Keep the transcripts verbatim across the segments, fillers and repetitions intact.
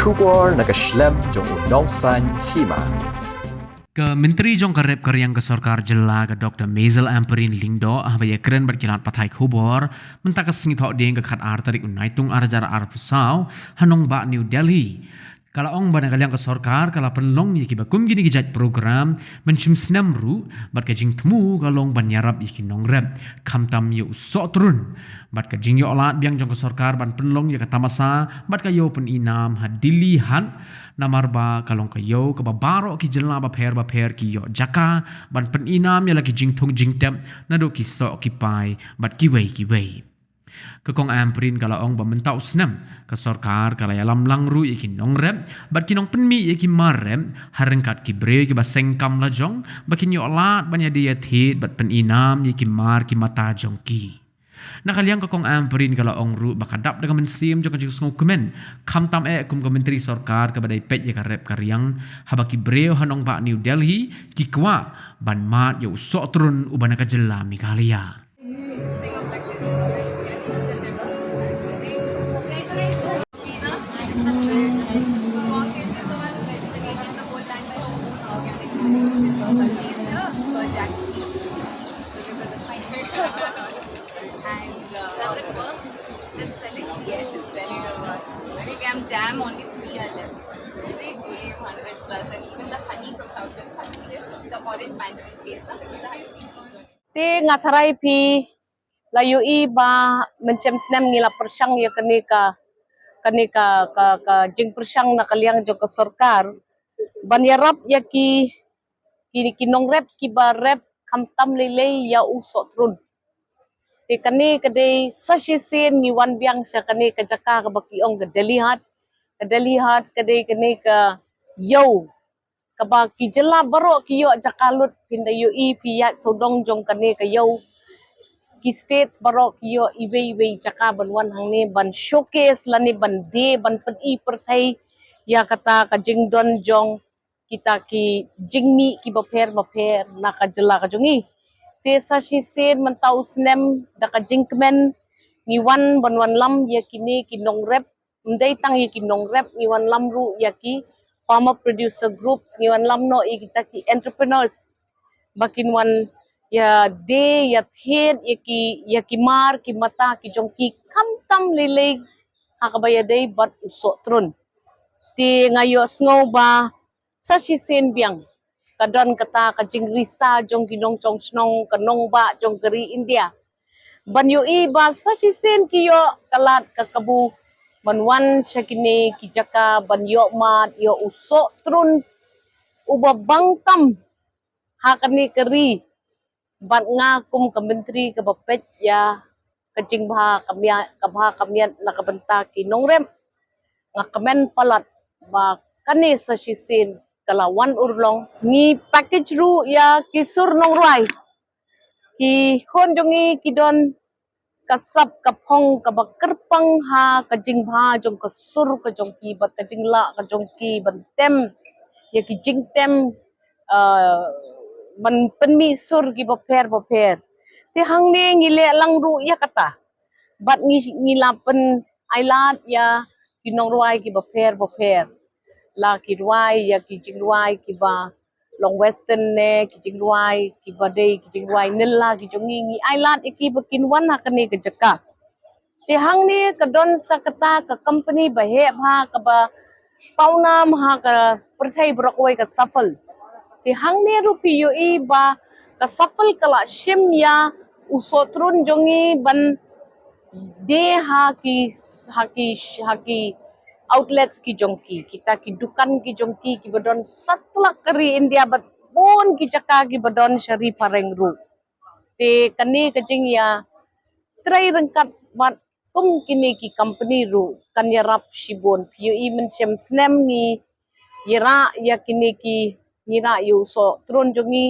Khubor na ka shlem jong u nongsaiñ hima. Ka Myntri jong ka rep ka riang ka sorkar jylla ka Doktor Maisel Ampareen Lyngdoh haba ïakren bad ki lad pathai khubor mynta ka sngi Thohdieng ka khatar tarik u Naitung arhajar arphew saw ha nongbah New Delhi, ka la ong ba na ka liang ka sorkar ka la pynlong ïa kiba kum kine ki jait program mynshem snem ruh, bad ka jingthmu ka long ban ïarap ïa ki nongrep, khamtam ïa u sohtrun. Bad ka jingïoh lad biang jong ka sorkar ban pynlong ïa ka tamasa bad ka ïew pyninam ha Dilli Haat, namar ba ka long ka ïew kaba baroh ki jylla bapher bapher ki ïoh jaka ban pyninam ïa la ki jingthung jingtep naduh ki soh ki pai bad kiwei kiwei. Ka Kong Ampareen ka la ong ba mynta u snem ka sorkar ka la ïalam lang ruh ïa ki nongrep bad ki nongpynmih ïa ki mar rep, ha ryngkat ki briew kiba seng kam lajong, ba kin ïoh lad ban ïadie ïathied bad pyninam ïa ki mar ki mata jong ki. Na ka liang ka Kong Ampareen ka la ong ruh ba ka dap da ka mynsiem jong ka jingsngewkmen, khamtam eh kum ka Myntri Sorkar kaba dei peit ïa ka rep ka riang, haba ki briew ha nongbah New Delhi ki kwah ban mad ïa u sohtrun uba na ka jylla Meghalaya. And uh, does it work? It's selling? Yes, it's selling a lot. Actually, I'm jam only three are left. Every day, hundred plus, and even the honey from Southwest Khasi Hills, the orange mandarin taste, na, because the honey is not. Te nga tharai phi la ïohi ba mynshem snem ngi la pyrshang ïa kane ka, kane ka, ka, ka jingpyrshang na ka liang jong ka sorkar ban ïarap ïa ki, ki, ki nongrep kiba rep khamtam lei lei ïa u sohtrun. Te kane ka dei sa shisien ngi wan biang sha kane ka jaka kaba ki ong ka Dilli Haat. Ka Dilli Haat ka dei kane ka ïew kaba ki jylla baroh ki ïoh jaka lut, phin da ïohi phi ïaid sawdong jong kane ka ïew. Ki states baroh ki ïoh iwei iwei jaka ban wan hangne ban showcase lane ban die ban pyni pyrthei ïa kata ka jingdon jong kita ki jingmih kiba pher bapher na ka jylla ka jong ngi. Te sa shisien mynta u snem da ka jingkmen ngi wan ban wanlam ïa kine ki nongrep, ym dei tang ïa ki nongrep, ngi wanlam ruh ïa ki farmer producer groups, ngi wanlam noh ïa kita ki entrepreneurs ba kin wan ïadie ïathied ïa ki, ïa ki mar ki mata ki jong ki khamtam lei lei ha kaba ïadei bad u sohtrun. Te nga ïohsngew ba sa shisien biang ka don kata ka jingrisa jong ki nongshong shnong, ka nongbah jong ka ri India, ban ïohi ba sa shisien ki ïoh ka lad ka kabu ban wan sha kine ki jaka ban ïoh mad ïa u sohtrun uba bang tam ha kane ka ri. Bad nga kum ka Myntri kaba peit ïa ka jingbha ka miat, ka bha ka miat na ka bynta ki nongrep, nga kmen palat ba kane sa shisien ka la wan urlong. Ngi package ruh ïa ki sur nongrwai. Ki khun jong ngi ki don ka sap ka phong kaba kyrpang ha ka jingbha jong ka sur ka jong ki bad ka jinglah ka jong ki ban tem ïa ki jingtem, ah, ban pynmih sur kiba pher bapher. Te hangne ngi leh lang ruh ïa kata bad ngi, ngi la pyn-ailad ïa ki nongrwai kiba pher bapher. La ki rwai ïa ki jingrwai kiba long western ne ki jingrwai kiba dei ki jingrwai nylla ki jong ngi, ngi ailad ïa ki ba kin wan ha kane ka jaka. Te hangne ka don sa kata ka company ba heh bha kaba pawnam ha ka pyrthei baroh kawei, ka Safal. Te hangne ruh phi ïohi ba ka Safal ka la shim ïa u sohtrun jong ngi ban die ha ki, ha ki, ha ki outlets ki jong ki, kita ki dukan ki jong ki kiba don satlak ka ri India bad bun ki jaka kiba don sha ri phareng ruh. Te kane ka jingïatrei ryngkat bad kum kine ki company ruh kan ïarap shibun. Phi ïohi mynshem snem ngi ïarap ïa kine ki, ngi ïarap ïa u sohtrun jong ngi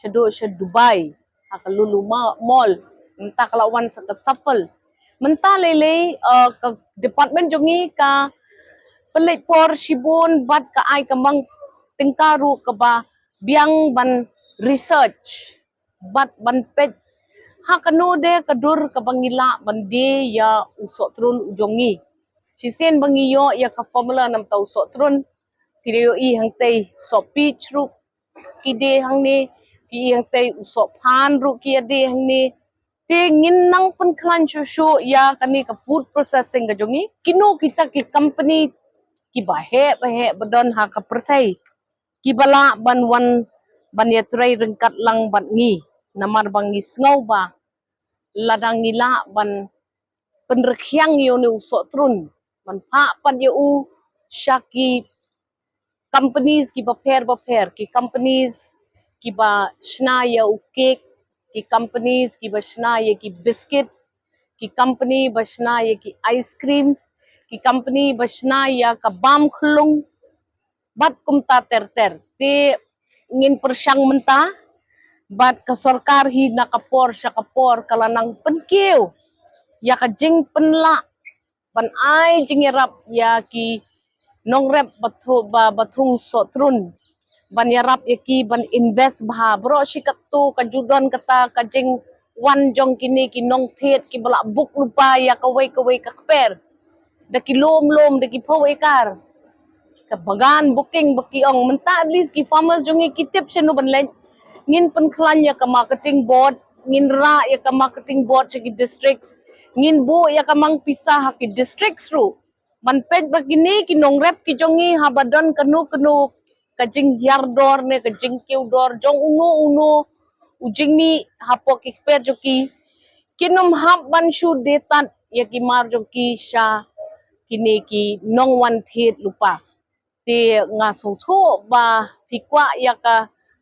shaduh sha Dubai ha ka Lulu Ma-, Mall. Mynta ka la wan sa ka Safal. Mynta lei lei, eh, ka department jong ngi ka pynleit por shibun bad ka ai ka mang tyngka ruh kaba biang ban research bad ban peit ha kano de ka dur kaba ngi lah ban die ïa u sohtrun u jong ngi. Shisien ba ngi ïoh ïa ka formula namar u sohtrun, phi ïohi hangtei u sohpich ruh ki die hangne, phi ïohi hangtei u sohphan ruh ki die hangne. Te ngin nang pynkhlaiñ shuh shuh ïa kane ka food processing ka jong ngi. Kino kita ki company kiba heh ba heh ba don ha ka pyrthei kiba lah ban wan ban ïatrei ryngkat lang bad ngi, namar ba ngi sngew ba lada ngi lah ban pynrkhiang ïa une u sohtrun, ban phah pat ïa u sha ki companies kiba pher ba pher, ki companies kiba shna ïa u cake, ki companies kiba shna ïa ki biscuit, ki company ba shna ïa ki ice cream, ki company ba shna ïa ka bam khlung, bad kumta ter ter. Te ngin pyrshang mynta bad ka sorkar hi na ka por sha ka por ka la nang pynkiew ïa ka jingpynlah ban ai jingïarap ïa ki nongrep ba thu-, ba, ba thung sohtrun, ban ïarap ïa ki ban invest bha. Baroh shi katto ka ju don kata ka jingwan jong kine ki nongthied kiba la book lypa ïa kawei kawei ka kper da ki lum lum, da ki phew ekar, ka bagan booking ba ki ong. Mynta at least ki farmers jong ngi ki tip shano ban leit. Ngin pynkhlaiñ ïa ka marketing board, ngin rah ïa ka marketing board sha ki districts, ngin buh ïa ka mang pisa ha ki districts ruh ban peit ba kine ki nongrep ki jong ngi, haba don kano kano ka jinghiar dor ne ka jingkiew dor jong uno uno u jingmih hapoh ki kper jong ki, kin ym hap ban shu die tad ïa ki mar jong ki sha kine ki nongwan thied lypa. Te nga sngewthuh ba phi kwah ïa ka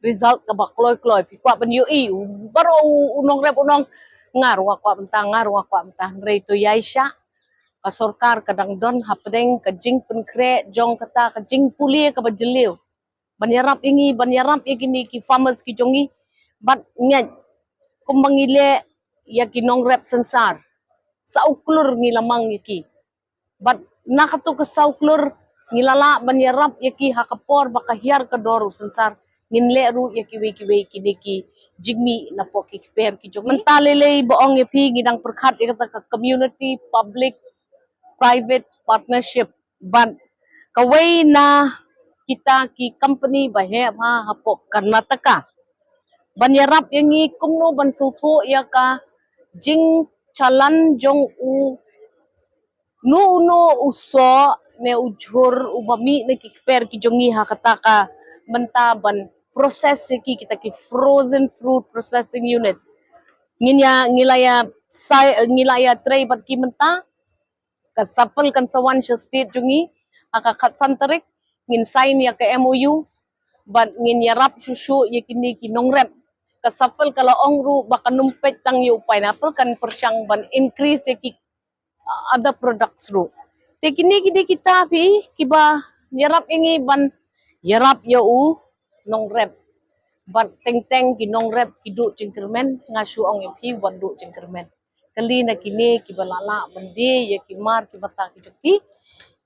result kaba kloi kloi, phi kwah ban ïohi. Baroh u, u nongrep u ong, nga ruh nga kwah mynta, nga ruh nga kwah mynta. Hynrei to ïai shah, ka sorkar ka dang don hapdeng ka jingpynkhreh jong kata ka jingpule kaba jylliew ban ïarap ïa ngi, ban ïarap ïa kine ki farmers ki jong ngi. Bad ngeit kumba ngi leh ïa ki nongrep synsar, saw klur ngi la mang ïa ki. Bad na kato ka saw klur ngi la lah ban ïarap ïa ki ha ka por ba ka hiar ka dor u synsar. Ngin leh ruh ïa kiwei kiwei kine ki jingmih napoh ki kper ki jong ngi. Mynta lei lei ba ong ïa phi, ngi dang pyrkhat ïa kata ka community public private partnership, bad kawei na kita ki company ba heh bha hapoh Karnataka ban ïarap ïa ngi kumno ban sngewthuh ïa ka jingchalan jong u, uno uno u soh ne u jhur uba mih na ki kper ki jong ngi ha kata ka bynta ban process ïa ki, kita ki frozen fruit processing units. Ngin ïa, ngi la ïa sai, ngi la ïatrei bad ki mynta, ka Sapphal kan sa wan sha state jong ngi ha ka khatsan tarik, ngin sign ïa ka M O U bad ngin ïarap shuh shuh ïa kine ki nongrep. Ka Sapphal ka la ong ruh ba kan ym peit tang ïa u pineapple, kan pyrshang ban increase ïa ki, uh, other products ruh. Te kine ki dei kita phi kiba ïarap ïa ngi ban ïarap ïa u nongrep. Bad teng teng ki nongrep ki duh jingkyrmen, nga shu ong ïa phi wat duh jingkyrmen. Kali na kine kiba la lah ban die ïa ki mar ki bata ki jong ki.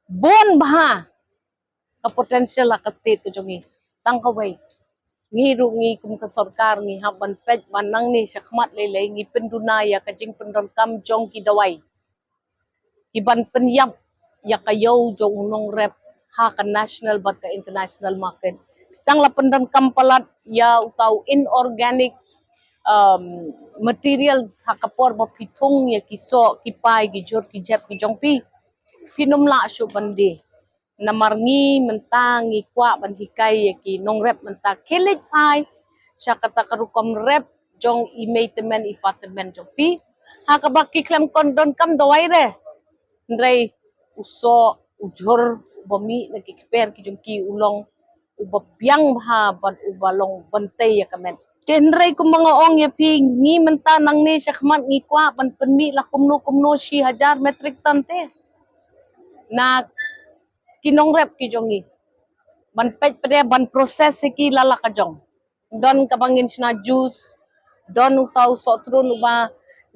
Bun bha ka potential ha ka state ka jong ngi. Tang kawei, ngi ruh ngi kum ka sorkar ngi hap ban peit ba nangne shakhmat lei lei ngi pynduna ïa ka jingpyndonkam jong ki dawai kiban pynïap ïa ka ïew jong u nongrep ha ka national bad ka international market. Tang la pyndonkam palat ïa uta u inorganic, um, materials ha ka por ba phi thung ïa ki soh, ki pai, ki jhur, ki jep ki jong phi, phin ym lah shuh ban die. Namar ngi mynta ngi kwah ban hikai ïa ki nongrep mynta, khie leit phai sha kata ka rukom rep jong i mei tymmen i pa tymmen jong phi, ha kaba ki khlem kon donkam dawai re. Hynrei u soh, u jhur uba mih na ki kper ki jong ki u long uba biang bha bad uba long ban tei ïa ka met. Te hynrei kumba nga ong ïa phi, ngi mynta nangne shakhmat ngi kwah ban pynmih la kumno kumno shi hajar metric ton te na ki nongrep ki jong ngi, ban peit pat de ban process ïa ki la la ka jong. Don kaba ngin shna juice, don uta u sohtrun uba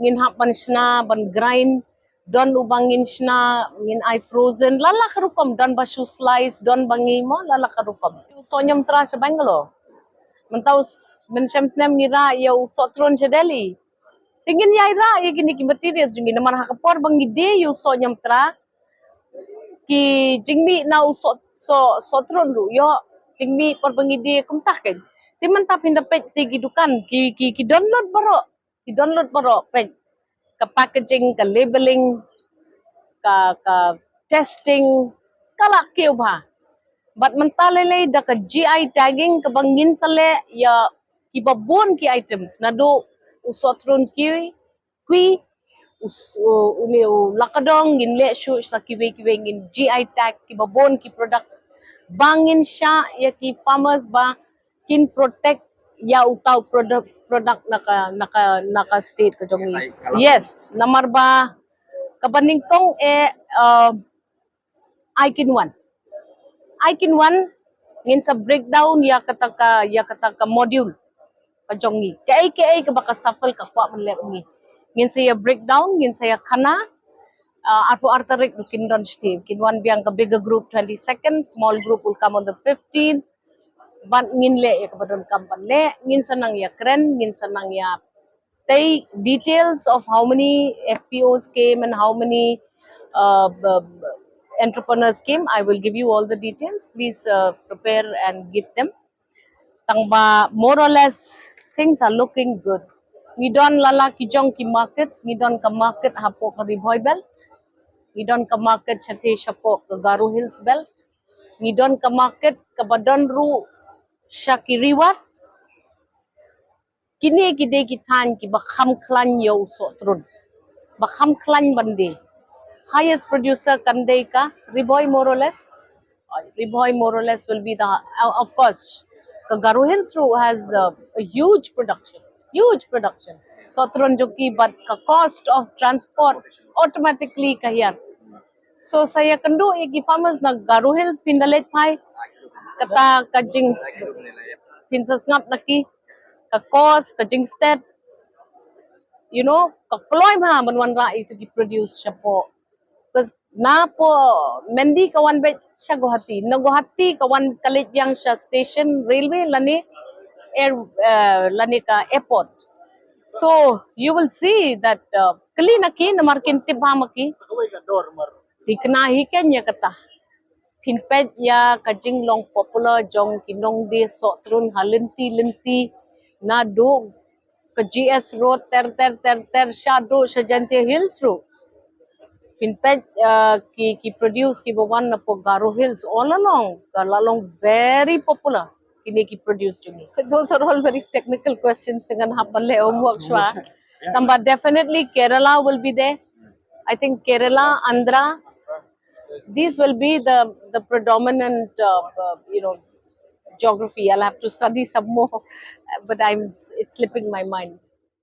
ngin hap ban shna ban grind, don uba ngin shna ngin ai frozen, la la ka rukom, don ba shu slice, don ba ngi mo, la la ka rukom. U soh ñiamtra sha Bangalore, mynta u s-, mynshem snem ngi rah ïa u sohtrun sha Delhi. Te ngin ïai rah ïa kine ki materials jong ngi namar ha ka por ba ngi die ïa u soh ñiamtra, Ki jingmih na u soh, soh, sohtrun ruh ïoh jingmih por ba ngi die kumta kein. Te mynta phin da peit te ki dukan ki, ki, ki don lut baroh, ki don lut baroh, peit ka packaging, ka labeling, ka, ka testing, ka la kiew bha. Bad mynta lei lei da ka G I tagging kaba ngin sa leh ïa kiba bun ki items, naduh u sohtrun ki, kui, u s-, u, une u lakadong, ngin leh shuh sa kiwei kiwei, ngin G I tag kiba bun ki product ba ngin shah ïa ki farmers ba kin protect ïa uta u product, product na ka, na ka, na ka state ka jong ngi. Yes, namar ba kaba nyngkong eh, uh, ai kin wan. Ai kin wan, ngin sa breakdown ïa kata ka, ïa kata ka module ka jong ngi. Kaei kaei kaba ka SAFL ka kwah ban leh ngi. Ngin sa ïa breakdown, ngin sa ïa khana, uh, arphew ar tarik ruh kin don shatei. Kin wan biang ka bigger group twenty-second, small group will come on the fifteenth. Bad ngin leh ïa kaba donkam ban leh, ngin sa nang ïa kren, ngin sa nang ïa take details of how many F P Os came and how many, uh, b-, b-, entrepreneurs came. I will give you all the details. Please, uh, prepare and give them. Tangba more or less things are looking good. Ngi don la la ki jong ki markets, ngi don ka market hapoh ka Ri Bhoi Belt. Ngi don ka market shatei shapoh ka Garo Hills Belt. Ngi don ka market kaba don ruh sha ki Ri War. Kine ki dei ki thaiñ kiba kham khlaiñ ïa u sohtrun. Ba kham khlaiñ ban die. Highest producer kan dei ka Ri Bhoi more or less. Uh, Ri Bhoi more or less will be the, uh, of course, ka Garo Hills ruh has, uh, a huge production. Huge production. Sohtrun jong ki, but ka cost of transport automatically ka hiar. So sa ïa kynduh ïa ki farmers na Garo Hills, phin da leit phai. Kata ka jing, phin sa sngap na ki, ka cost, ka jingstet. You know, ka kloi bha ban wanrah ïa ki produce shapoh. Ka napoh Mandi ka wan beit sha Guwahati. Na Guwahati ka wan ka leit biang sha station railway lane air, uh, lane ka airport. So you will see that, uh, kylli na ki namar kin tip bha ma ki. Te kane hi kein ïa kata. Phin peit ïa ka jinglong popular jong ki nongdie sohtrun ha lynti lynti, naduh ka G S Road ter ter ter ter shaduh sha Jaintia Hills ruh. Phin peit, uh, ki, ki produce kiba wan napoh Garo Hills all along ka la long very popular kine ki produce jong ngi. Those are all very technical questions, te ngan hap ban leh homework shuwa. Tangba definitely Kerala will be there. I think Kerala, Andhra, these will be the, the predominant, uh, uh, you know, geography. I'll have to study some more, but I'm, it's slipping my mind.